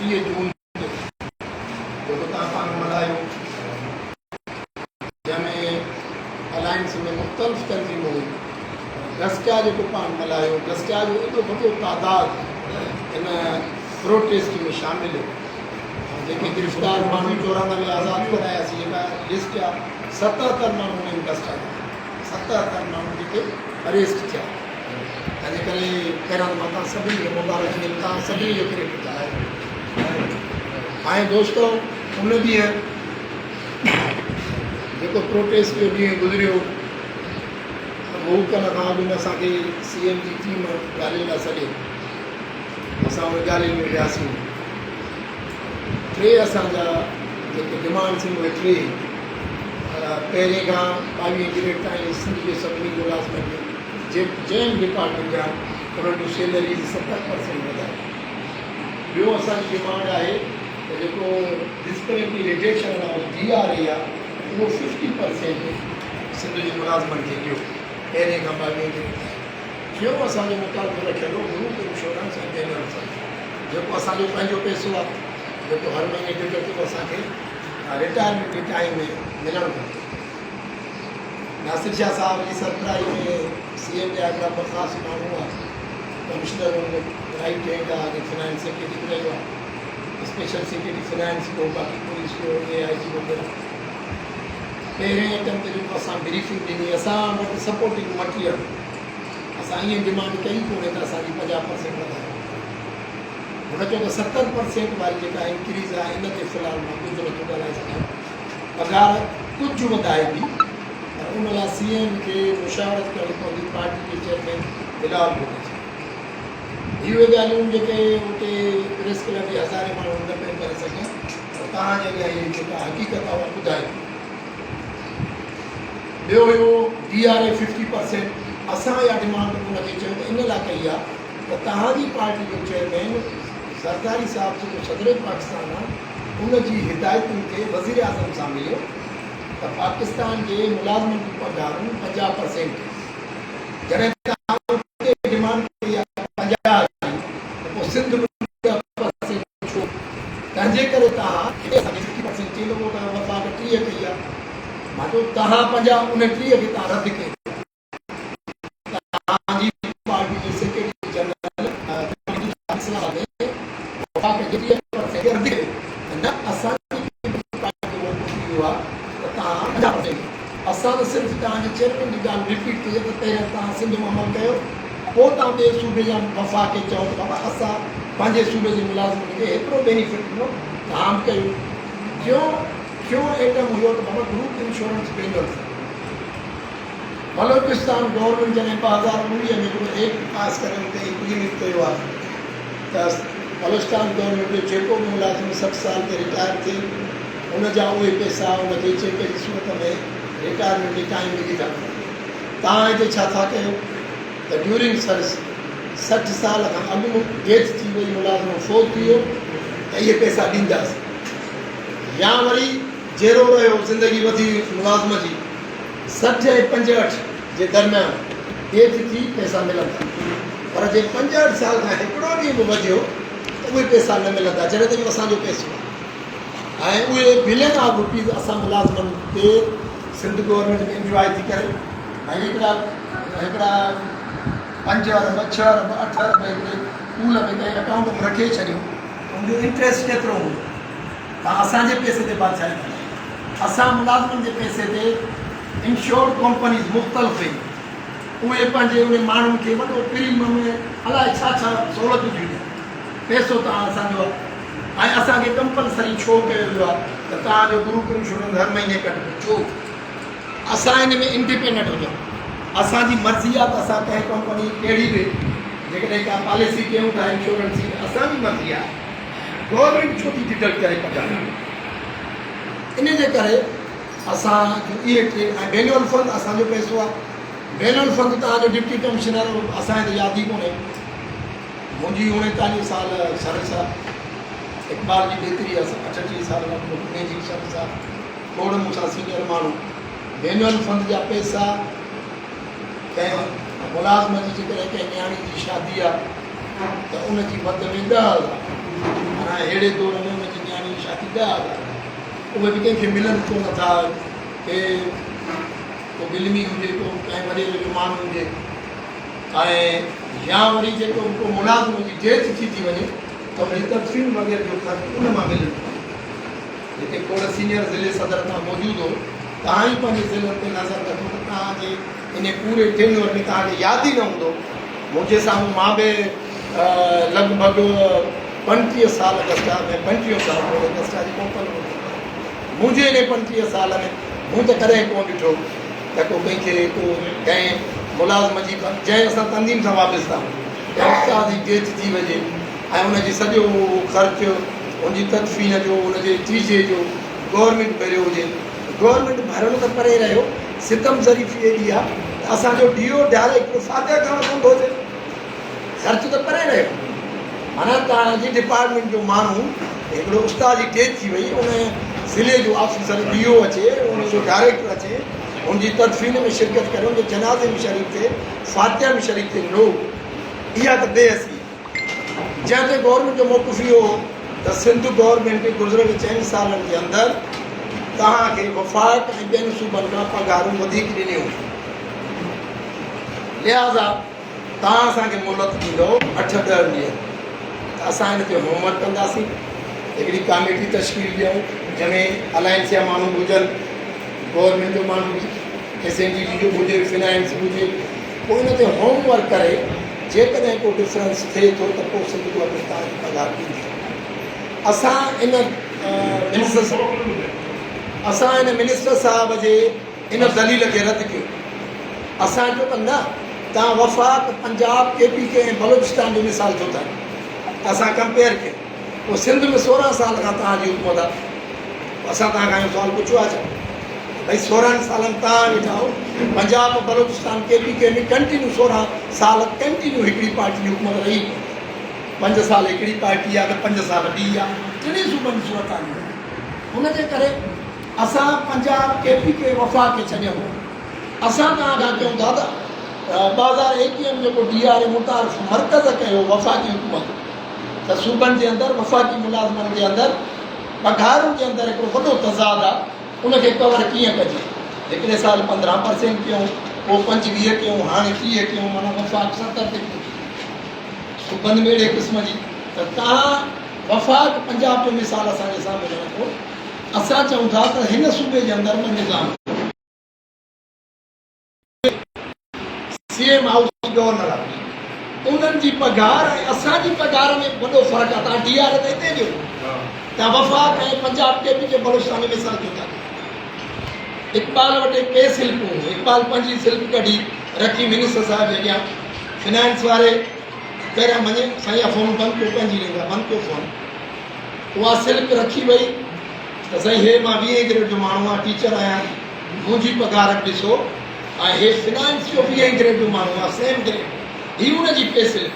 30 جون تي جيڪو توهان پاڻ ملهايو، جنهن ۾ الائنس ۾ مختلف تنظيمون هيون، گسٽا جيڪو پاڻ ملهايو، گسٽا جو ايڏو وڏو تعداد ان پروٽيسٽ ۾ شامل هو ۽ جيڪي گرفتار ماڻهو 94 آزاد ڪراياسين، جيڪا لسٽ آ، 77 ماڻهو انهن گسٽا جا، 77 ماڻهو جيڪي اريسٽ ٿيا. تنهنجي ڪري پهريان ته مان توهان سڀني کي مبارڪ ڏيندم، توهان سڀني جو ڪريڊٽ آهي. ۽ دوستو ان ڏينهن جيڪو پروٽيسٽ جو ڏينهن گذريو، موو ڪرڻ کان اڳ ۾ اسان کي سي ايم جي ٽيم ڳالهين لاء سڏيو. اسان ان ڳالهين ۾ وياسين. ٽي اسان جا جيڪي ڊمانڊس آهن اهي ٽي آهن. پهرين کان 22 گريڊ تائين سنڌ جي سڀني ملازمن جون جنهن به ڊپارٽمينٽ جا آهن انهن جون سيلريز 70% وڌايو. ٻيو اسان جي ڊمانڊ آهي ته جيڪو disciplinary rejection allowance, D R A, آهي اهو 50% سنڌ جي ملازمن کي ڏيو پهرين کان 22 گريڊ تائين. ٽيون اسان جو مطالبو رکيل هو گروپ انشورنس ۽ بينر فنڊ جيڪو اسان جو پنهنجو پئسو آهي جيڪو هر مهيني ڊڊڪٽ اسان کي رٽائرمينٽ جي ٽائيم ۾ ملڻ گهرجي. ناصر شاهه صاحب جي سربراهي ۾ سي ايم جا هڪڙا ٻه خاص ماڻهو هئا. ڪمشنر هن جو رائيٽ هينڊ آهي، اڳي فنانس سيڪريٽري به رهيو آهي، اسپيشل سيڪريٽري فنانس به هو، باقي پوليس جو اي آء جي وغيره. پهرين آئٽم تي جيڪو اسان بريفنگ ڏني، اسان وٽ سپورٽنگ مٽيريل، اسان ائين ڊمانڊ ڪئي ڪونهي ته اسان جي 50% وڌايو. هن چيو ته 70% واري جيڪا انڪريز آهي ان تي في الحال مان ڪجهه نٿو ڳالهائي سگهان، پگهار ڪجهه وڌائبي پر ان لاء سي ايم کي مشاورت ڪرڻي پوندي پارٽي جي چيئرمين بلاول ڀٽو سان. هي اهي ڳالهيون جيڪي اتي پريس ڪلب جي هزارين ماڻهن نه پئي ڪري سگهيا پر توهان جي اڳيان هي جيڪا حقيقت آهي اها ٻڌائبي. ٻيو هيو ڊي آر اي 50%، اسان اها ڊمانڊ ان کي چيو ته ان لاء ڪئي آهي ته توهان جي پارٽي جو چيئرمين زرداري صاحب جيڪو صدر پاڪستان آهي ان جي هدايتن تي وزيراعظم سان مليو ته پاڪستان جي ملازمن جون پگهارون 50% جڏهن توهان اتي ڊمانڊ ڪئي آهي 50 جي ته پوء سنڌ ۾ 10% ڇو؟ تنهنجي ڪري توهان هتي اسان کي 50% چئي ته پوء توهان وفاق 30 ڪئي آهي. مان چيو توهان 50 ان 30 کي توهان رد ڪيو. توهان جي پارٽي جي سيڪريٽري جنرل اسلام آباد ۾ وفاق جي 30% کي رد ڪيو ته نه اسان جي پيپلز پارٽي جو موقف اهو آهي ته توهان 50% ڏيو. اسان ته صرف توهان جي چيئرمين جي ڳالهه رپيٽ ڪئي آهي ته پهريان توهان سنڌ ۾ عمل ڪيو پوء توهان ٻئي صوبي يا وفاق کي چئو ته بابا اسان پنهنجي صوبي جي ملازمن کي هيترو بينيفٽ ڏنو توهان به ڪيو. ٽيون ايٽم هيو ته بابا گروپ انشورنس بينر سان بلوچستان گورنمينٽ جڏهن 2019 ۾ هڪڙو ايڪٽ پاس ڪري ان تي ايگريمينٽ ڪيو آهي ته بلوچستان گورنمينٽ جو جيڪو به ملازم 60 سال تي رٽائر ٿئي ان جا اهي پئسا ان کي چيڪ جي صورت ۾ رٽائرمينٽ جي ٽائيم ملي ٿا وڃن. توهان هتي ڇا ٿا ڪيو ته ڊيورنگ سروس 60 سال کان اڳ ۾ ڊيٿ ٿي وئي ملازم فوت ٿي ويو ته اهي پئسا ڏينداسين يا وري جيئرو رهيو زندگي وڌي ملازم جي 60 ۽ 65 جي درميان ڊيٿ ٿي پئسا ملندا پر جي 65 سال کان هڪڙو ڏينهن به وڌيو ته اهي پئسا نه ملندا جڏهن ته اهو اسان جو پئسو آهي ۽ اهي بلين آف روپيز اسان ملازمن تي سنڌ گورنمينٽ به انجواء ٿي ڪري ۽ هڪڙا 5 ارب 6 ارب 8 ارب هڪڙي پول ۾ ڪنهن اڪائونٽ ۾ رکي ڇڏيو ته ان جو انٽريسٽ ڪيترو هوندو؟ توهان اسان جي پئسي تي بادشاهي ٿا ڪيو. اسان ملازمن جي پئسي تي انشورڊ ڪمپنيز مختلف آهن اهي پنهنجي انهن ماڻهن کي وڏو پريمم ۽ الائي ڇا ڇا سهولتون ٿيون ڏين. پئسو توهان اسان جو آهي ۽ اسان کي ڪمپلسري ڇو ڪيو ويو آهي ته توهان جو گروپ انشورنس هر مهيني ڪٽبو ڇو؟ اسان ان ۾ انڊيپينڊنٽ هجون. اسان جي مرضي آهي ته اسان ڪنهن ڪمپني ڪهڙي به جيڪڏهن ڪا پاليسي ڪيون ٿا انشورنس جي ته اسان جي مرضي آهي. گورنمينٽ ڇو ٿي ڊڊڪٽ ڪري پگهار ان جي ڪري اسان جون اهي ٽي ۽ بينول فند اسان جو پئسو آهي. بينول فند توهان جو ڊپٽي ڪمشنر اسان کي ته ياد ئي ڪونهي. منهنجي 39 سال سروس آهي. اقبال جي به ايتري آهي 38 سال لڳ ڀڳ انهي جي به سروس آهي. کوڙ مون سان سينئر ماڻهو بينول فند جا پئسا ڪنهن ملازم جي جيڪڏهن ڪنهن نياڻي جي شادي آهي ته ان جي مد ۾ 10,000 معنيٰ معنيٰ ههڙي دور ۾ ان جي نياڻي جي شادي 10,000 اهي به ڪنهن کي ملن ڪونه ٿا. ڪي ڪو علمي هجي، ڪو ڪنهن وڏيري جو ماڻهو هجي ۽ يا وري جيڪو ڪو ملازم جي ڊيٿ ٿي ٿي وڃي ته ان جي تدفين وغيره جو خرچ ان مان ملي ٿو. جتي کوڙ سينئر ضلعي صدر تان موجود هو، توهان ئي پنهنجي ضلعن تي نظر رکو ته توهان جي انهي پوري ٽينيور ۾ توهان کي ياد ئي نه هوندو. منهنجي سامهون مان به لڳ ڀڳ 35 سال اگسٽا ۾ 25 سال پوء اگسٽا جي موڪل هوندي. منهنجي انهي 35 سال ۾ مون ته ڪڏهن ڪونه ڏٺو ته ڪو ڪنهن کي ڪو ڪنهن ملازم جي جنهن اسان تنظيم سان وابسته آهيون ڪنهن استاد جي ڊيٿ ٿي وڃي ۽ ان جي سڄو خرچ ان جي تدفين جو ان جي چيزي جو گورنمينٽ ڀريو هجي. گورنمينٽ ڀرڻ ته پري رهيو، ستم ظريفي ايڏي آ ته اسان جو ڊي او ڊائريڪٽر فاتحه ڪرڻ ڪونه ٿو اچي. خرچ ته پري رهيو. معنيٰ توهان جي ڊپارٽمينٽ جو ماڻهو هڪڙو استاد جي ڊيٿ ٿي وئي ان ضلعي جو آفيسر ڊي او اچي ان جو ڊائريڪٽر اچي ان جي تدفين ۾ شرڪت ڪري ان جي جنازي ۾ شريڪ ٿئي فاتحه ۾ شريڪ ٿئي نو اها ته بي حسي آ. جنهن تي گورنمينٽ جو موقف اهو هو ته سنڌ گورنمينٽ گذريل چئن سالن جي اندر توهان کي وفاق ۽ ٻين صوبن کان پگهارون وڌيڪ ڏنيون لهٰذا توهان اسان کي مهلت ڏيندؤ اٺ ڏهه ڏينهن ته اسان ان تي هوم ورڪ ڪنداسين هڪڙي ڪاميٽي تشڪيل ڏيون جنهن ۾ الائنس جا ماڻهو به هجن گورنمينٽ جو ماڻهو به ايس اين جي جي جو به هجي فنانس به هجي پوء ان تي هوم ورڪ ڪري جيڪڏهن ڪو ڊفرنس ٿئي ٿو ته پوء سنڌ گورنمينٽ توهان کي پگهار ڏيندي. اسان ان منسٽر اسان ان منسٽر صاحب جي ان دليل کي رد ڪيو. اسان چيو ته نه توهان وفاق، پنجاب، ڪي پي ڪي ۽ بلوچستان جو مثال ڇو ٿا ڏيو؟ اسان ڪمپيئر ڪيو. پوء سنڌ ۾ 16 سال کان توهان جي حڪومت آهي. اسان توهان کان اهو سوال پڇيو آهي ڇا؟ ڀئي 16 سالن توهان ويٺا آهيو، پنجاب، بلوچستان، ڪي پي ڪي ۾ ڪنٽينيو 16 سال ڪنٽينيو هڪڙي پارٽي جي حڪومت رهي ڪونهي. پنج سال هڪڙي پارٽي آهي ته پنج سال ٻي آهي. ٽنهي صوبن جي صورتحال اها آهي. ان جي ڪري اسان پنجاب، ڪي پي ڪي، وفاق کي ڇڏيون. اسان توهان کان چئون ٿا ته 2021 ۾ جيڪو ڊي آر اي متعارف مرڪز ڪيو وفاقي حڪومت ته صوبن جي اندر وفاقي ملازمن جي اندر پگهارن جي اندر هڪڙو وڏو تضاد آ ان کي ڪور ڪيئن ڪجي هڪڙي سال 15 پرسينٽ ڪيون پوء 25 ڪيون هاڻي 30 ڪيون معنيٰ وفاق 70 تي پهچي صوبن ۾ اهڙي قسم جي ته تان وفاق پنجاب جو مثال اسان جي سامهون نه رکو اسان چئون ٿا ته هن صوبي جي اندر ٻه نظام C M house governor house انهن جي پگهار ۽ اسان جي پگهار ۾ وڏو فرق آهي تان ڊي آر اي ته هتي ڏيو تان وفاق ۽ پنجاب ڪي پي ڪي بلوچستان ۾ مثال ڇو ٿا ڏيو اقبال وٽ پي سلپ هو اقبال پنهنجي سلپ ڪڍي رکي منسٽر صاحب جي اڳيان فنانس واري پهريان مڃي سائين فون بند ڪيو پنهنجي رنگ بند ڪيو فون اها سلپ رکي وئي ته سائين هي مان ويهين گريڊ جو ماڻهو آهيان ٽيچر آهيان منهنجي پگهار به ڏسو ۽ هي فنانس جو ويهين گريڊ جو ماڻهو آهي سيم گريڊ هي ان جي پي سلپ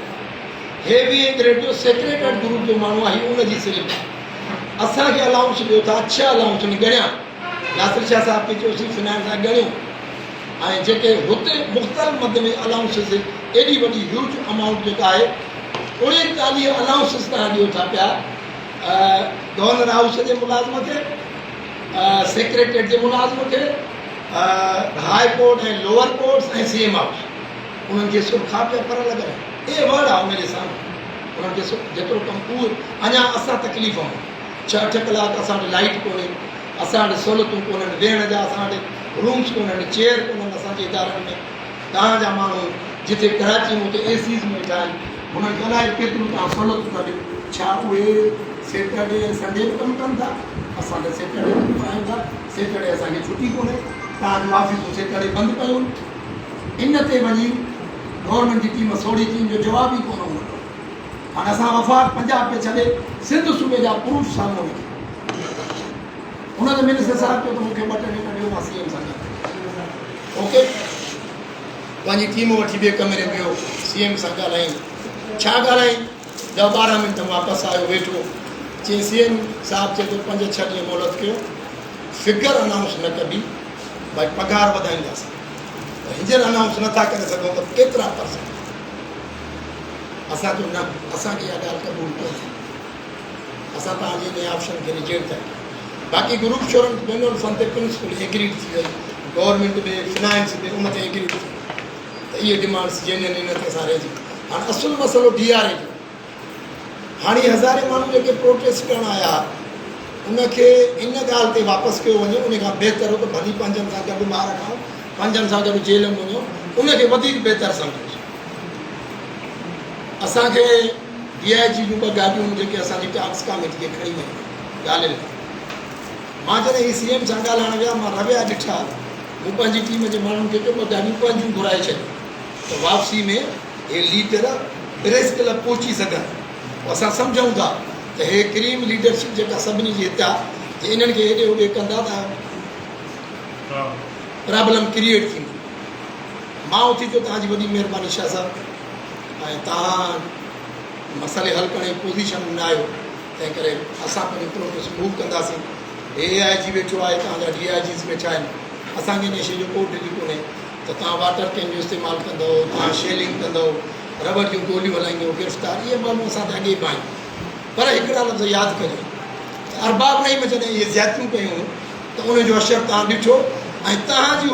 هي ويهين گريڊ جو سيڪريٽريٽ گروپ جو ماڻهو آهي هي ان جي سلپ آهي اسان کي الائونس ڏيو ٿا ڇهه الائونس ان ڳڻيا ناصر شاهه صاحب کي چيوسين فنانس سان ڳڻيو ۽ جيڪي هتي مختلف مد ۾ الائونسز ايڏي وڏي هيوج امائونٽ جيڪا آهي 39 الائونسز تان ڏيو ٿا پيا گورنر هائوس جي ملازم کي سيڪريٽريٽ جي ملازم کي high court ۽ lower courts ۽ C M house انهن کي سرخا پيا پر لڳل اي ورڊ آ ان جي سامهون انهن کي جيترو ڪم اهو اڃا اسان تڪليف ۾ ڇهه اٺ ڪلاڪ اسان وٽ لائٽ ڪونهي اسان وٽ سهولتون ڪونهن ويهڻ جا اسان وٽ رومس ڪونهن چيئر ڪونهن اسان جي ادارن ۾ توهان جا ماڻهو جتي ڪراچي ۾ اتي اي سيز ۾ ويٺا آهن هنن کي الائي ڪيتريون توهان سهولتون ٿا ڏيو ڇا اهي سيٽرڊي ۽ سنڊي به ڪم ڪن ٿا اسان ته سيٽرڊي به آهيون ٿا سيٽرڊي اسان کي ڇٽي ڪونهي توهان جون آفيسون سيٽرڊي بند پيون ان تي وڃي گورنمينٽ جي ٽيم سوڙهي ٿي ان جو جواب ئي ڪونه هوندو هاڻي اسان وفاق پنجاب کي ڇڏي سنڌ صوبي جا پروف سامهون رکيا ان تي منسٽر صاحب چيو ته مون کي ٻه ٽي ڏينهن ڏيو مان سي ايم سان ڳالهايان اوڪي پنهنجي ٽيم وٺي ٻئي ڪمري ۾ ويو سي ايم سان ڳالهائين ڇا ڳالهائين ڏهه 12 منٽ واپس آيو ويٺو چي سي ايم صاحب چئي ٿو پنج ڇهه ڏينهن مهلت ڪيو فگر انائونس نه ڪبي ڀائي پگهار وڌائينداسين هينئر انائونس نٿا ڪري سگهون ته ڪيترا پرسنٽ اسان چيو نه اسان کي اها ڳالهه قبول ڪونهي. اسان توهان جي انهي آپشن کي ريجيڪٽ ٿا ڪيون. باقي گروپ شورنس بينول فنڊ تي پرنسپل ايگريڊ ٿي وئي، گورنمينٽ به فنانس به ان تي ايگريڊ ٿي وئي ته اهي ڊمانڊس جينين ان تي اسان رهجي. هاڻ اصل مسئلو ڊي آر اي جو. هاڻي هزارين ماڻهو جيڪي پروٽيسٽ ڪرڻ آيا ان کي ان ڳالهه تي واپس ڪيو وڃي ان کان بهتر هو ته ڀلي پنهنجن سان گڏ مار کائون پنهنجن سان گڏ جيل ۾ وڃون ان کي وڌيڪ بهتر سمجهوسين. اسان کي ڊي I جي جون ٻه گاڏيون جيڪي اسان جي ٽاڪس ڪاميٽي کي کڻي ويون ڳالهين لاء. مان جڏهن اي سي ايم سان ڳالهائڻ ويا مان رويا ڏٺا مون پنهنجي ٽيم جي ماڻهن کي چيو ٻه گاڏيون پنهنجون گهرائي ڇڏيو ته واپسي ۾ هي ليڊر پريس ڪلب پهچي سگهن. پوء اسان سمجهون ٿا ته هي ڪريم ليڊرشپ جيڪا سڀني جي هتي آهي جي انهن کي هيڏي هوڏي ڪندا ته پرابلم ڪريئيٽ ٿيندي. مان اٿي چيو توهان جي وڏي مهرباني شاهه صاحب ۽ توهان مسئلي حل ڪرڻ جي پوزيشن ۾ نه آهيو تنهن ڪري اسان پنهنجو پروسيس موو ڪنداسين. هي اي آء جي ويٺو آهي توهان جا ڊي I Gs ويٺا آهن اسان کي ان شيء جو ڪو ڊڄ ڪونهي. ته توهان واٽر ڪين جو استعمال ڪندؤ، توهان شيلنگ ڪندؤ، رٻڙ جون گوليون هلائيندؤ، گرفتار، اهي ماڻهو اسان تي اڳي ئي ڀانئين. پر هڪڙا لفظ ياد ڪجو ته ارباب رحيم جڏهن اهي زيادتيون ڪيون هيون ته ان جو حشر توهان ڏٺو ۽ توهان جي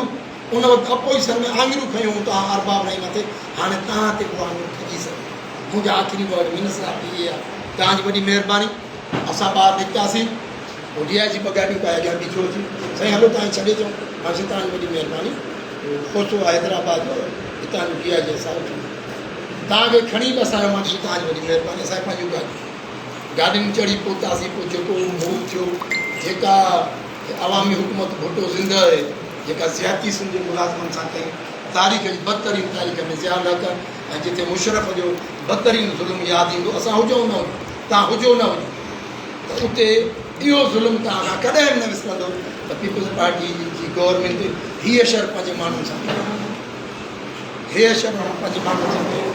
ان وقت اپوزيشن ۾ آڱريون کنيون هيون توهان ارباب رحيم تي، هاڻي توهان تي به اهي آڱريون کڄي سگهن ٿيون. منهنجا آخري ورڊ منس صاحب کي اهي آهي. توهان جي وڏي مهرباني. اسان ٻاهر نڪتاسين. هو ڊي I جي ٻه گاڏيون پائي اڳيان بيٺو اچي سائين هلو توهان کي ڇڏي اچون. مان چيس توهان جي وڏي مهرباني. کوسو آهي حيدرآباد جو هتان جو ڊي I جي اسان اٿي توهان کي کڻي به اسان آيو. مان چيس توهان جي وڏي مهرباني اسان پنهنجون گاڏيون گاڏين ۾ چڙهي پهتاسين. پوء جيڪو موو ٿيو جيڪا عوامي حڪومت ڀٽو زنده آهي جيڪا زيادتي سنڌ جي ملازمن سان ڪئي تاريخ جي بدترين تاريخ ۾ ضياء الحق ۽ جتي مشرف جو بدترين ظلم ياد ايندو اسان هجون نه هجون توهان هجو نه هجو ته اتي اهو ظلم توهان کان ڪڏهن به نه وسرندو ته پيپلز پارٽي جي گورنمينٽ هي اشر پنهنجي ماڻهن سان ڪيو هي اشر هن پنهنجي ماڻهن سان ڪيو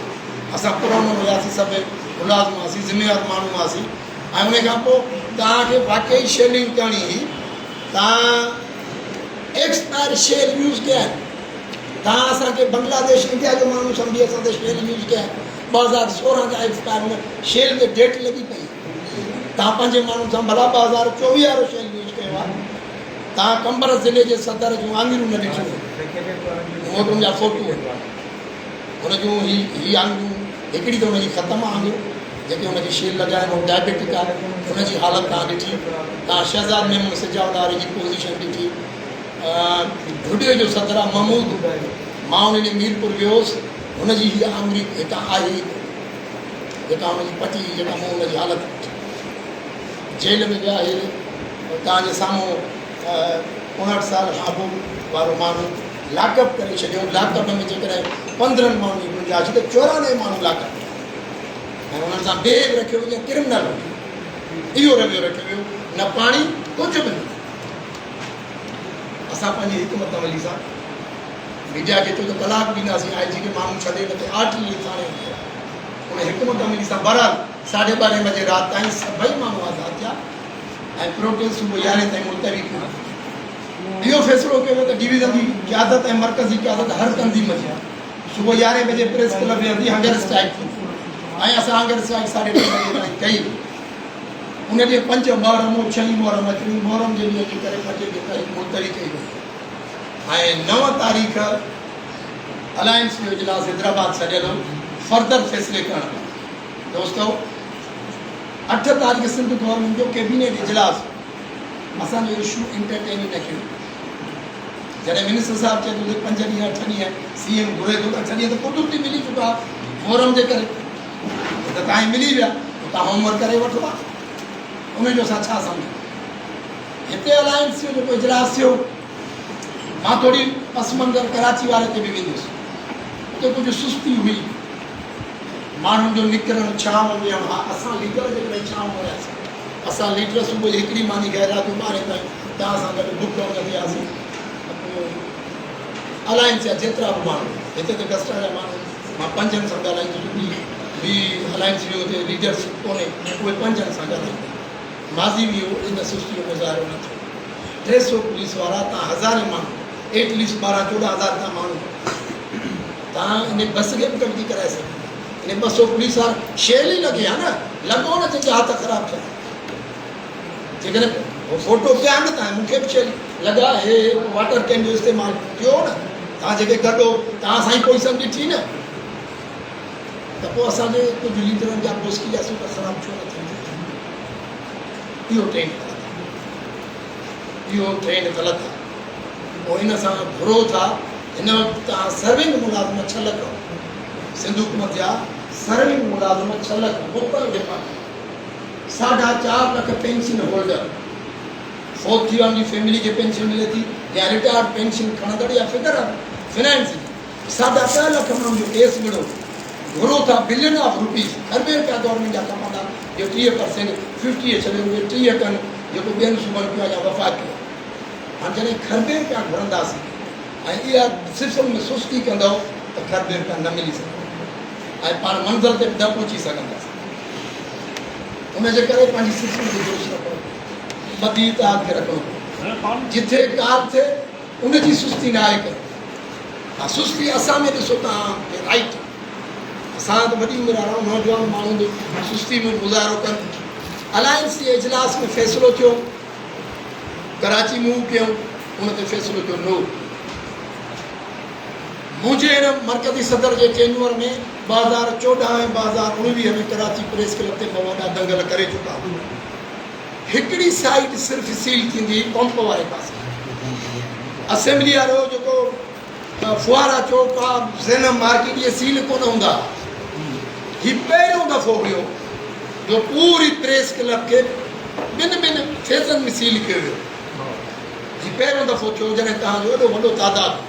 اسان پرامن هياسين سڀ ملازم هئاسين ذميوار ماڻهو هئاسين ۽ ان کان پوء توهان کي واقعي شيلنگ ڪرڻي هئي توهان ايڪسپائر شيل يوز ڪيا آهن توهان اسان کي بنگلاديش انڊيا جو ماڻهو سمجهي اسان تي شيل يوز ڪيا آهن 2016 جا ايڪسپائر شيل تي ڊيٽ لڳي پئي توهان پنهنجي ماڻهن سان ڀلا 2024 وارو شيل يوز ڪيو آهي. توهان قمبر ضلعي جي صدر جون آڱريون نه ڏٺيون آهن. مون وٽ ان جا فوٽو آهن. هن جون هي هي آڱريون هڪڙي ته هن جي ختم آهي آڱر جيڪي هن کي شيل لڳا آهن هو ڊائبيٽڪ آهي هن جي حالت توهان ڏٺي. توهان شهزاد ميمڻ سجاول واري جي پوزيشن ڏٺي. ڍوڍي جو صدر آهي محمود مان ان ڏينهن ميرپور ويو هوس هن جي هي آڱري هتان آهي ئي ڪونه. جيڪا هن جي پٽي هئي، جيڪا مون هن جي حالت ڏٺي. جيل ۾ ويا هي توهان جي سامهون 59 سال کان ابو وارو ماڻهو لاڪ اپ ڪري ڇڏيو. لاڪ اپ ۾ جيڪڏهن 15 ماڻهن جي گنجائش ته 94 ماڻهو لاڪ اپ ۽ انهن سان بي عيب رکيو ويو جيئن ڪرمنل هجي. اهو رويو رکيو ويو، نه پاڻي ڪجهه به نه. اسان پنهنجي حڪمت عملي سان ميڊيا کي چيو ته ڪلاڪ ڏينداسين آء جي کي ماڻهو ڇڏي نه ته آرٽلري ٿاڻي ۾ گهيرا ان حڪمت عملي سان بهرحال ساڍي ٻارهين بجي رات تائين سڀئي ماڻهو آزاد ٿيا ۽ پروٽيسٽ صبح يارهين تائين ملتوي ڪيو ويو. اهو فيصلو ڪيو ويو ته ڊويزن جي قيادت ۽ مرڪزي قيادت هر تنظيم جي صبح يارهين بجي پريس ڪلب ويهندي هنگر اسٽرائيڪ ٿيندي ۽ اسان هنگر اسٽرائيڪ ساڍي ٽي بجي تائين ڪئي. ان ڏينهن پنج محرم هو، ڇهين محرم اچڻي، محرم جي ڏينهن جي ڪري پنجين جي تاريخ ملتوي ڪئي وئي ۽ 9 تاريخ الائنس جو اجلاس حيدرآباد سڏيل هو فردر فيصلي ڪرڻ لاء. دوستو 8 تاريخ سنڌ گورنمينٽ جو ڪيبينيٽ اجلاس هو، اسان جو اشو انٽرٽين ئي نه ڪيو ويو. جڏهن منسٽر صاحب چئي ٿو ته پنج ڏينهن اٺ ڏينهن سي ايم گهري ٿو ته اٺ ڏينهن ته قدرتي ملي چڪا محرم جي ڪري ته تائين ملي ويا اتان هوم ورڪ ڪري وٺو ها ان جو اسان ڇا سمجهون. هتي الائنس جو جيڪو اجلاس ٿيو مان ٿوري پس منظر ڪراچي واري تي به ويندس اتي ڪجهه سستي هئي ماڻهن جو نڪرڻ ڇانو ويهڻ ها اسان ليڊر جيڪڏهن ڇانو وياسين اسان ليڊر صبح جي هڪڙي ماني کائي رات جو ٻارهين تائين توهان سان گڏ بک اڃ ٿياسين ته پوء الائنس جا جيترا به ماڻهو هتي ته گسٽا جا ماڻهو مان پنجن سان ڳالهائيندس ٻي ٻي الائنس جي اتي ليڊرشپ ڪونهي اهي پنجن سان ڳالهائيندا ماضي ۾ اهو ان سستي جو مظاهرو نه ٿيو 300 پوليس وارا تان هزارين ماڻهو ايٽ ليسٽ 12 14 هزار تان ماڻهو تان ان بس کي به قبضي ڪرائي سگهو ان 200 پوليس وارا شيل ئي لڳي ها نه لڳو نه جن جا هٿ خراب ٿيا. جيڪڏهن فوٽو پيا نه تان مون کي به شيء لڳا هي واٽر ڪين جو استعمال ٿيو نه تان جيڪي گڏ هو تان سائين پوزيشن ڏٺي نه ته پوء اسان جي ڪجهه ليڊرن جا بوسڪي جا سوٽ خراب ڇو نه ٿين؟ اهو ٽرينڊ غلط آهي. اهو ٽرينڊ غلط آهي. پوء ان سان گهرو ٿا هن وقت توهان سرونگ ملازم ڇهه لک سنڌ حڪومت جا سرونگ ملازم ڇهه لک مختلف ڊپارٽمينٽ ساڍا چار لک پينشن هولڊر فوت ٿي ويا ان جي فيملي کي پينشن ملي ٿي يا رٽائرڊ پينشن کڻندڙ يا فگر فنانس جي ساڍا ڏهه لک ماڻهن جو ڪيس وڙهو گهرو ٿا بلين آف روپيز کربين رپيا گورنمينٽ جا کپندا جو 30% ففٽي ڇڏي اهي 30 ڪن جيڪو ٻين صوبن ڪيو آهي يا وفاق ڪيو آهي هاڻ جڏهن کربين رپيا گهرنداسين ۽ اها سسٽم ۾ سستي ڪندؤ ته کربين رپيا نه ملي سگهندو ۽ پاڻ منزل تي به نه پهچي سگهنداسين ان جي ڪري پنهنجي سسٽم کي درست رکڻو پوندو ٻڌي اتحاد کي رکڻو پوندو جٿي ڪار ٿئي ان جي سستي نه آهي ڪرڻ. ها سستي اسان ۾ ڏسو توهان کي رائيٽ اسان ته وڏي عمر وارا آهيون نوجوان ماڻهو به سستي ۾ مظاهرو ڪن. الائنس جي اجلاس ۾ فيصلو ٿيو ڪراچي موو ڪيون ان تي فيصلو ٿيو نو. منهنجي هن مرڪزي صدر جي ٽينيوئر ۾ 2014 ۽ 2019 ۾ ڪراچي پريس ڪلب تي ٻه وڏا دنگل ڪري چڪا هئا. هڪڙي سائيڊ صرف سيل ٿيندي هئي پمپ واري پاسي اسيمبلي وارو جيڪو فوارا چوڪ آ زينب مارڪيٽ اهي سيل ڪونه هوندا هئا. هي پهريون دفعو هيو جو پوري پريس ڪلب کي ٻن ٻن فيزن ۾ سيل ڪيو ويو. هي پهريون دفعو ٿيو جڏهن توهان جو ايڏو وڏو تعداد هو.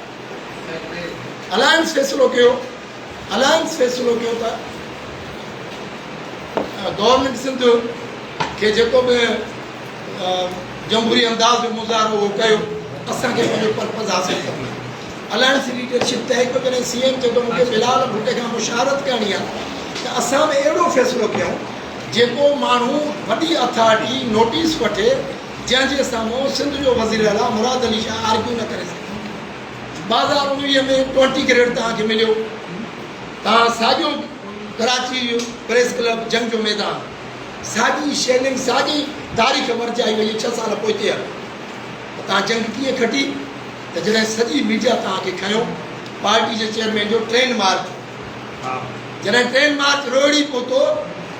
الائنس فيصلو ڪيو الائنس فيصلو ڪيو ته گورنمينٽ سنڌ کي جيڪو به جمهوري انداز جو مظاهرو اهو ڪيو اسان کي پنهنجو پرپز حاصل ڪرڻو آهي الائنس ليڊرشپ طئي ڪيو جڏهن سي ايم چيو ته مونکي بلال ڀٽي کان مشاورت ڪرڻي آهي ته اسان به اهڙو فيصلو ڪيون جيڪو ماڻهو وڏي اٿارٽي نوٽيس وٺي جنهن جي سامهون سنڌ جو وزير اعليٰ مراد علي شاهه آرگيو نه ڪري سگهي. 2019 ۾ ٽوئنٽي گريڊ توهان کي مليو، توهان ساڳيو ڪراچي جو پريس ڪلب جنگ جو ميدان، ساڳي شيلنگ ساڳي تاريخ ورجائي وئي ڇهه سال پوئتي هلو ته توهان جنگ ڪيئن کٽي ته جڏهن سڄي ميڊيا توهان کي کنيو پارٽي جي چيئرمين جو ٽرين مارچ جڏهن ٽرين مارچ روهڙي پهتو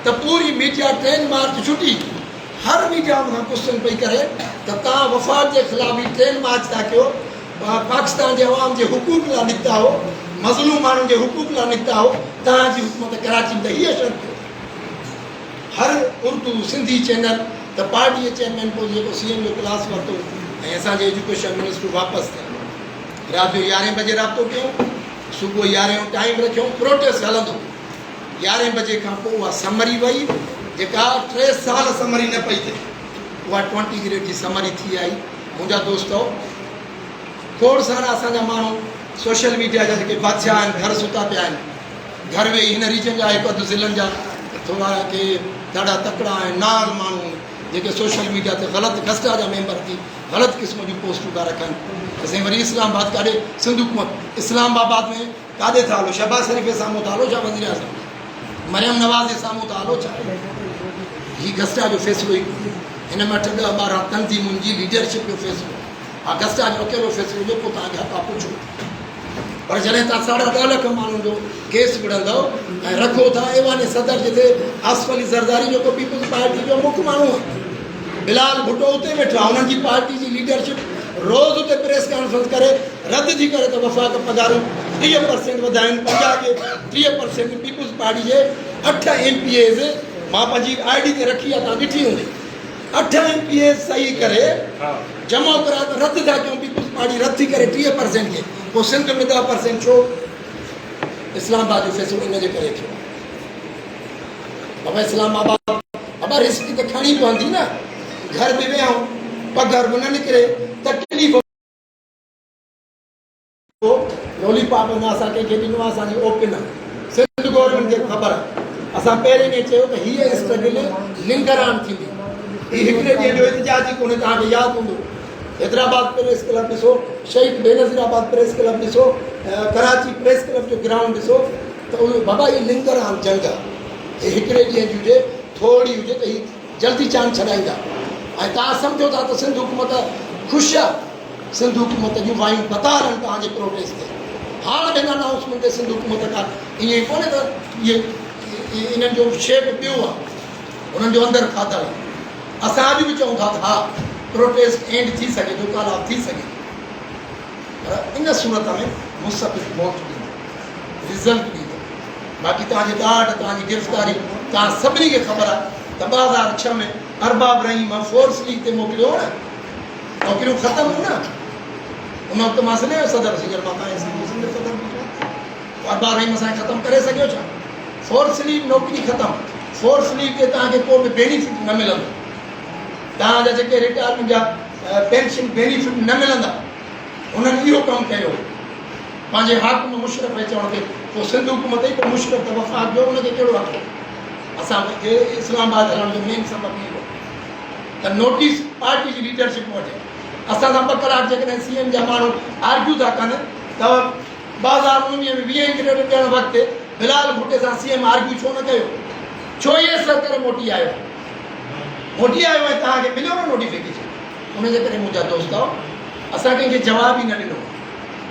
ته پوري ميڊيا ٽرين مارچ ڇٽي هر ميڊيا ان کان ڪوسچن پئي ڪري ته توهان وفاق جي خلاف هي ٽرين مارچ ٿا ڪيو، پاڪستان جي عوام جي حقوق لاء نڪتا هو، مظلوم ماڻهن جي حقوق لاء نڪتا هو، توهان جي حڪومت ڪراچي ۾ ته هي اشر ڪيو. هر اردو سنڌي چينل ته پارٽي جي چيئرمين پوء جيڪو سي ايم جو ڪلاس ورتو ۽ اسان جي ايجوڪيشن منسٽر واپس ٿيا. رات جو يارهين بجي رابطو ڪيون، صبح يارهين جو ٽائيم رکيون، پروٽيسٽ هلندو. يارهين بجي کان پوء اها سمري وئي جيڪا ٽي سال سمري نه پئي ٿئي اها ٽوئنٽي گريڊ جي سمري ٿي آئي. منهنجا دوستو کوڙ سارا اسان جا ماڻهو سوشل ميڊيا جا جيڪي بادشاهه آهن گهر ستا پيا آهن گهر ويهي هن ريجن جا هڪ اڌ ضلعن جا ٿورا ڪي ڏاڍا تڪڙا ۽ نااهل ماڻهو جيڪي سوشل ميڊيا تي غلط گسٽا جا ميمبر ٿي غلط قسم جون پوسٽون ٿا رکن ته سائين وري اسلام آباد ڪاڏي سنڌ حڪومت اسلام آباد ۾ ڪاڏي ٿا هلو؟ شهباز شريف جي سامهون ٿا هلو ڇا وزيراعظم جي؟ مريم نواز جي سامهون ٿا هلو ڇا؟ هي گسٽا جو فيصلو ئي ڪونهي. هن ۾ اٺ ڏهه 12 تنظيمن جي ليڊرشپ جو فيصلو آهي. ها گسٽا جو اڪيلو فيصلو هجي پوء توهان کي حق آهي پڇو. پر جڏهن توهان ساڍا ڏهه لک ماڻهن جو ڪيس وڙهندؤ ۽ رکو ٿا ايوان صدر جتي آصف علي زرداري جيڪو پيپلز پارٽي جو مک ماڻهو آهي، بلال ڀٽو اتي ويٺو آهي، انهن جي پارٽي جي ليڊرشپ روز اتي پريس ڪانفرنس ڪري رد ٿي ڪري ته وفاق پگهارون 30 پرسينٽ وڌائين، پنجاب جي 30 پرسينٽ پيپلز پارٽي جي اٺ ايم پي ايز مان پنهنجي I D تي رکي آهي توهان ڏٺي هوندي اٺ ايم پي ايز صحيح ڪري جمع ڪرايو ته رد ٿا ڪيون پيپلز پارٽي رد ٿي ڪري 30 پرسينٽ کي پوء سنڌ ۾ 10 پرسينٽ ڇو؟ اسلام آباد جو فيصلو ان جي ڪري ٿيو آهي بابا اسلام آباد بابا رسڪ ته کڻي پوندي نه گهر به ويهون پگهر به نه نڪري تڪليف لولي پاپ نه اسان ڪنهن کي ڏنو آهي اسان جي اوپن آهي سنڌ گورنمينٽ کي خبر آهي اسان پهرين ڏينهن چيو ته هيء اسٽرگل لنگران ٿيندي هي هڪڙي ڏينهن جو احتجاج ئي ڪونهي توهان کي ياد هوندو حيدرآباد پريس ڪلب ڏسو شهيد بينظير آباد پريس ڪلب ڏسو ڪراچي پريس ڪلب جو گرائونڊ ڏسو ته اهو بابا هي لنگران جنگ آهي هي هڪڙي ڏينهن جي هجي ٿوري هجي ته هي جلدي چانگ ڇڏائيندا. ۽ توهان سمجهو ٿا ته سنڌ حڪومت خوش آ؟ سنڌ حڪومت جون وايون بتال آهن توهان جي پروٽيسٽ تي. هاڻ به هن انائونسمينٽ تي سنڌ حڪومت ڪا ائين ئي ڪونهي ته اهي انهن جو شيپ ٻيو آ، انهن جو اندر کاڌل آ. اسان اڄ به چئون ٿا ته ها پروٽيسٽ اينڊ ٿي سگهي ٿو، ڪال آف ٿي سگهي ٿو، پر ان صورت ۾ مثبت موٽ ڏيندو، رزلٽ ڏيندو. باقي توهان جي ڏاڍ، توهان جي گرفتاري، توهان سڀني کي خبر آ ته 2006 ۾ ارباب رحيم فورس ليگ تي موڪليو هو نه، نوڪريون ختم هيون نه، ان وقت مان ضلعي جو صدر هوس، هينئر مان توهان جي سنڌ جو صدر بيٺو آهيان. پوء ارباب رحيم اسان کي ختم ڪري سگهيو ڇا؟ فورس ليو نوڪري ختم، فورس ليو تي توهان کي ڪو به بينيفٽ نه ملندو، توهان جا جيڪي رٽائرمينٽ جا پينشن بينيفٽ نه ملندا. هنن اهو ڪم ڪيو پنهنجي حاڪم مشرف جي چوڻ تي، پوء سنڌ حڪومت ئي، پوء مشرف ته وفاق جو، ان کي ڪهڙو حق هو؟ اسان کي اسلام آباد هلڻ جو مين سبب اهو آهي ته نوٽيس پارٽي جي ليڊرشپ وٺي. اسان سان ٻه ڪلاڪ جيڪڏهن سي ايم جا ماڻهو آرگيو ٿا ڪن ته 2019 ۾ 20 گريڊ ڏيڻ وقت بلال ڀٽي سان سي ايم آرگيو ڇو نه ڪيو؟ ڇو اهي سر ڪري موٽي آيو؟ موٽي آيو ۽ توهان کي مليو نه نوٽيفڪيشن. ان جي ڪري منهنجا دوستؤ اسان ڪنهن کي جواب ئي نه ڏنو.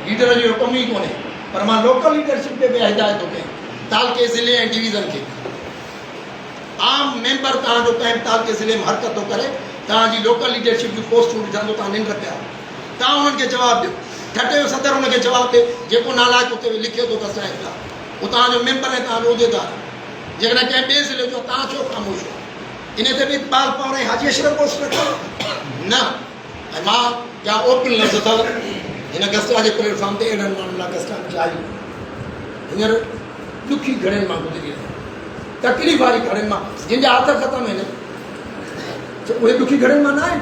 ليڊر جو اهو ڪم ئي ڪونهي. پر مان لوڪل ليڊرشپ کي به هدايت ٿو ڪيان تعلقي، ضلعي ۽ ڊويزن کي. عام ميمبر توهان جو ڪنهن به تعلقي ضلعي ۾ حرڪت ٿو ڪري، توهان جي لوڪل ليڊرشپ جون پوسٽون ڏسندو توهان ننڊ پيا. توهان انهن کي جواب ڏيو. ٺٽي جو صدر ان کي جواب ڏي جيڪو نالائق اتي لکي ٿو ته اسان جي خلاف. هو توهان جو ميمبر ۽ توهان جو عهديدار آهي. جيڪڏهن ڪنهن ٻئي ضلعي جو آهي توهان ڇو خاموش آهيو؟ انهي تي به اقبال پنهور ۽ حاجي اشرف پوسٽ رکيو؟ نه. ۽ مان جا اوپن لفظ اٿو هن گسٽا جي پليٽ فارم تي اهڙن ماڻهن لاء گسٽا جاري ڪونهي. هينئر ڏکي گهڙين مان گذري رهيا آهن، تڪليف واري گهڙين مان، جن جا هٿ ختم آهن اهي ڏکي گهڙين مان نه آهن.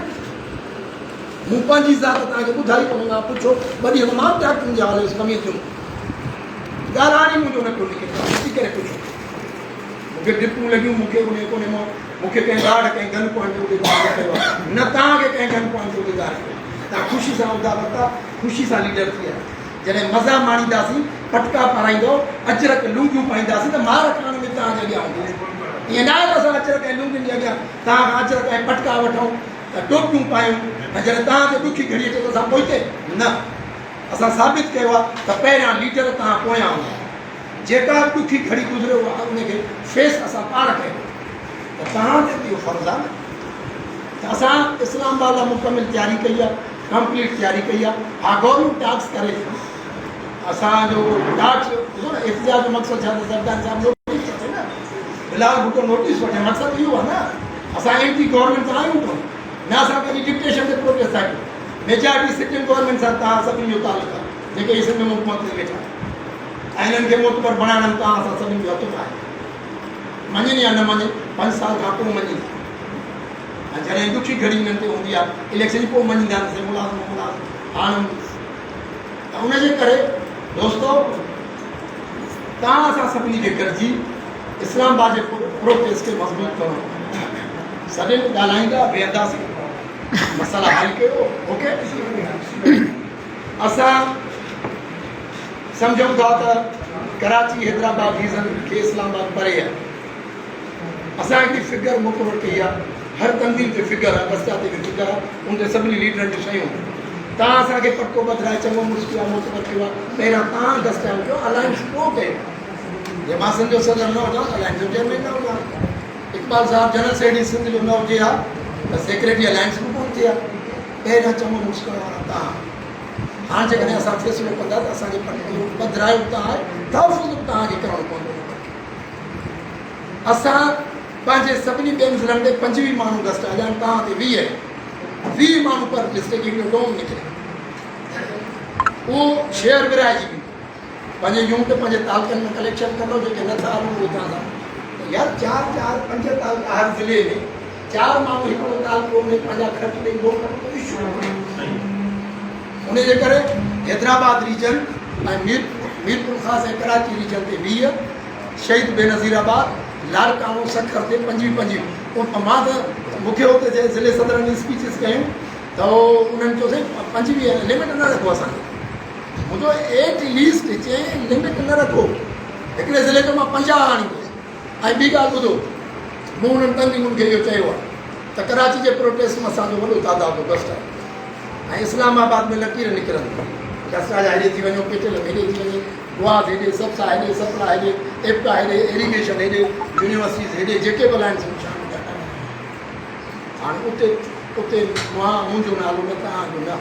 مون پنهنجي ذات توهان کي ٻڌائي ڪونهي، مان پڇو ٻه ڏينهن مان به ڊاڪٽرن جي حوالي هيس ڪمي ٿيم، ڳالهائڻ ئي منهنجو نه پيو نڪري، توهان ڏسي ڪري پڇو. مون کي ڊپون لڳيون، مون کي انهي ڪونهي مون مون کي ڪنهن ڏاڍ ڪنهن گن پوائنٽ تي عهديدار نه ڪيو آهي، نه توهان کي ڪنهن گن پوائنٽ تي عهديدار ڪيو آهي. توهان خوشي سان عهدا ورتا، خوشي سان ليڊر ٿي آيا. جڏهن مزا ماڻينداسين، پٽڪا پارائيندؤ، اجرڪ لونگيون پائينداسين ته مار کائڻ ۾ توهان جي اڳيان هونداسين. ائين ناهي ته اسان اجرڪ ۽ لونگين جي اڳيان توهان کان اجرڪ ۽ پٽڪا وٺون ته ٽوپيون پايون ۽ جڏهن توهان تي ڏکي گهڙي اچي ته اسان پوئتي نه. اسان ثابت ڪيو آهي ته پهريان ليڊر توهان پويان هوندا آهيو. جيڪا به ڏکي گهڙي گذري اها ان کي فيس اسان پاڻ ڪيو ته توهان تي به اهو فرض آهي نه ته اسان اسلام آباد لاء مڪمل تياري ڪئي آهي، ڪمپليٽ تياري ڪئي آهي. ها گورنمينٽ ٽاڪس ڪري ٿي اسان جو ٽاڪس ڏسو نه احتجاج جو مقصد ڇا ته زرداري صاحب نوٽيس وٺي نه، بلاول ڀٽو نوٽيس وٺي، مقصد اهو آهي نه. اسان اينٽي گورنمينٽ ته آهيون ڪونه، نه اسان پنهنجي ڊڪٽيشن تي پروٽيسٽ ٿا ڪيون. ميجارٽي سٽنگ گورنمينٽ سان توهان سڀني جو تعلق آهي جيڪي هي سنڌ ۾ حڪومت تي ويٺا آهن. ۽ انهن کي معتبر بڻائڻ ۾ توهان اسان سڀني جو هٿ به آهي. مڃين يا نه مڃين، پنج سال کان پوء مڃيندا ۽ جڏهن ڏکي گهڙي انهن تي هوندي آهي اليڪشن جي پوء مڃيندا آهن سائين ملازم ملازم هاڻ ته ان جي ڪري دوستو توهان اسان سڀني کي گڏجي اسلام آباد جي پروٽيسٽ کي مضبوط ڪرڻو سڏين ڳالهائيندا ويهنداسين مسئلا حل ڪيو اوڪي اسان سمجهون ٿا ته ڪراچي حيدرآباد ڊويزن کي اسلام آباد پري آهي. اسان هڪڙي فگر مقرر ڪئي آهي، هر تنظيم تي فگر آهي، بستا تي به فگر آهي، ان تي سڀني ليڊرن جون صحيحون آهن. توهان اسان کي پٽڪو ٻڌرائي چڱو مڙس ڪيو آهي، معتبر ڪيو آهي، پهريان توهان گسٽائون ڪيو، الائنس پوء ڪيو. جي مان سنڌ جو صدر نه هجان ته الائنس جو چيئرمين نه هجان. اقبال صاحب جنرل سيڪريٽري سنڌ جو نه هجي ها ته سيڪريٽري الائنس به ڪونه ٿئي ها. پهريان چڱو مڙس ڪرڻ وارا توهان. هاڻ جيڪڏهن اسان فيصلو ڪندا ته اسان جي پٽ جو پڌرايو به توهان آهي، تحفظ به توهان کي ڪرڻو پوندو ان پٽ کي. اسان پنهنجي سڀني ٻين ضلعن تي 25 ماڻهو گسٽ آهن، توهان تي 20 آهن. 20 ماڻهو پر ڊسٽرڪٽ هڪڙو ڊوم نڪري اهو شيئر ورهائجي ويندو. پنهنجي يونٽ پنهنجي تعلقن ۾ ڪليڪشن ڪندو، جيڪي نه ٿا هلن اهي توهان سان. ته يار چار چار پنج تعلقا هر ضلعي ۾ چار ماڻهو هڪڙو تعلقو ۾ پنهنجا خرچ ڏئي ووٽ ڪڍو ته اشو ڪونهي. ان جي ڪري حيدرآباد ريجن ۽ ميرپورخاص ۽ ڪراچي ريجن تي 20، شهيد بينظير آباد، لاڙڪاڻو، سکر تي 25 25. مان ته مون کي اتي جي ضلعي صدرن اسپيچز ڪيون ته انهن چيو سائين 25 لمٽ نه رکو اسان کي. مون چيو ايٽ ليسٽ چيائين لمٽ نه رکو هڪڙي ضلعي جو مان 50 آڻيندس. ۽ ٻي ڳالهه ٻڌو، مون انهن تنظيمن کي اهو چيو آهي ته ڪراچي جي پروٽيسٽ ۾ اسان جو وڏو تعداد هو گسٽا ۽ اسلام آباد ۾ لڪير نڪرن ٿا گسٽا جا هيڏي ٿي وڃو پيٽل هيڏي ٿي وڃي گواز هيڏي سپسا هيڏي سپلا هيڏي ايپڪا هيڏي ايريگيشن هيڏي يونيورسٽيز هيڏي جيڪي به الائنس شامل ٿيا هاڻي اتي اتي مان منهنجو نالو نه توهان جو نه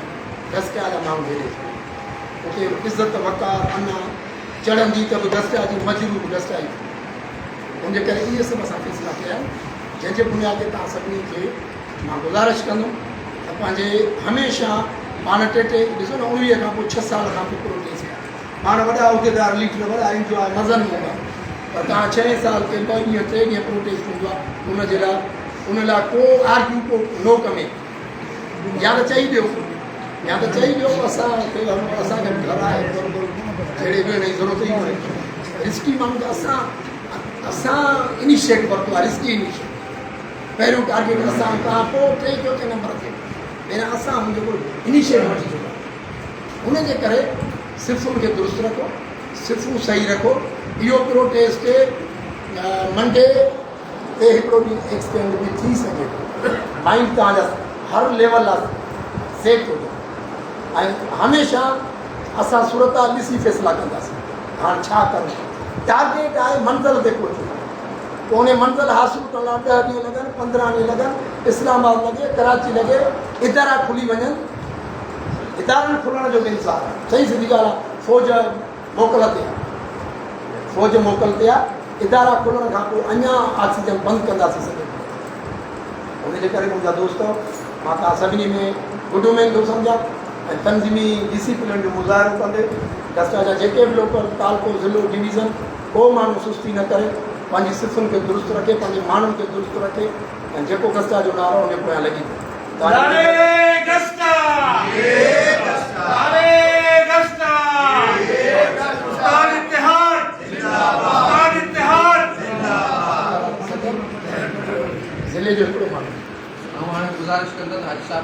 گسٽا جا ماڻهو هيڏي ٿي وڃو اتي عزت وقار انا چڙهندي ته به گسٽا جي مجروح به گسٽا ئي ٿيندي ان جي ڪري اهي سڀ اسان فيصلا ڪيا آهن جنهن جي بنياد تي توهان سڀني کي مان گذارش ڪندم ته پنهنجي هميشه پاڻ ٽي ٽي ڏسو نه 19 کان پوء 6 سال کان پوء پروٽيسٽ ڪيا پاڻ وڏا عهديدار ليڊر وڏا انجواء مزن ۾ هوندا پر توهان ڇهين سال تي ٻه ڏينهن ٽي ڏينهن پروٽيسٽ هوندو آهي ان جي لاء ان لاء ڪو آرگيو ڪو نو ڪمي يا ته چئي ڏيو يا ته چئي ڏيو اسان کي اسان کي گهر آهي جهڙي به هن جي ضرورت ئي ڪونهي رسڪي ماڻهو ته اسان اسان انيشيٽ ورتو آهي رسڪي انيشيٽ پهريون ٽارگيٽ اسان تان پوء ٽئين چوٿين نمبر تي پهريان اسان هن جيڪو انيشيٽ وٺي چڪا ان جي ڪري صفن کي درست رکو صفون صحيح رکو اهو پروٽيسٽ منڊي تي هڪڙو ڏينهن ايڪسٽينڊ به ٿي سگهي ٿو. مائنڊ توهان جا هر ليول لا سيٽ هجن ۽ هميشه اسان صورتحال ڏسي فيصلا ڪنداسين هاڻ ڇا ڪرڻو ٽارگيٽ آهي منزل تي پهچڻو پوء ان منزل حاصل ڪرڻ لاء 10 ڏينهن لڳن 15 ڏينهن لڳن اسلام آباد لڳي ڪراچي لڳي ادارا کلي وڃن ادارن کلڻ جو به انتظار آهي صحيح سڌي ڳالهه آهي فوج موڪل تي آهي فوج موڪل تي آهي ادارا کلڻ کان پوء اڃا آڪسيجن بند ڪنداسين سڄي ملڪ ۾ ان جي ڪري منهنجا دوستو مان توهان سڀني ۾ گڊ وومين ٿو سمجهان ۽ تنظيمي ڊسيپلين جو مظاهرو ڪندي گسٽا جا جيڪي به لوڪل تعلقو ضلعو ڊويزن ڪو ماڻهو سستي نه ڪري پنهنجي صفن کي درست رکي پنهنجي ماڻهن کي درست رکي ۽ جيڪو گسٽا جو نعرو ان جي پويان لڳي پئي. نعري گسٽا نعري گسٽا استاد اتحاد استاد اتحاد ضلعي جو هڪڙو ماڻهو. آئون هاڻي گذارش ڪندس حاجي صاحب.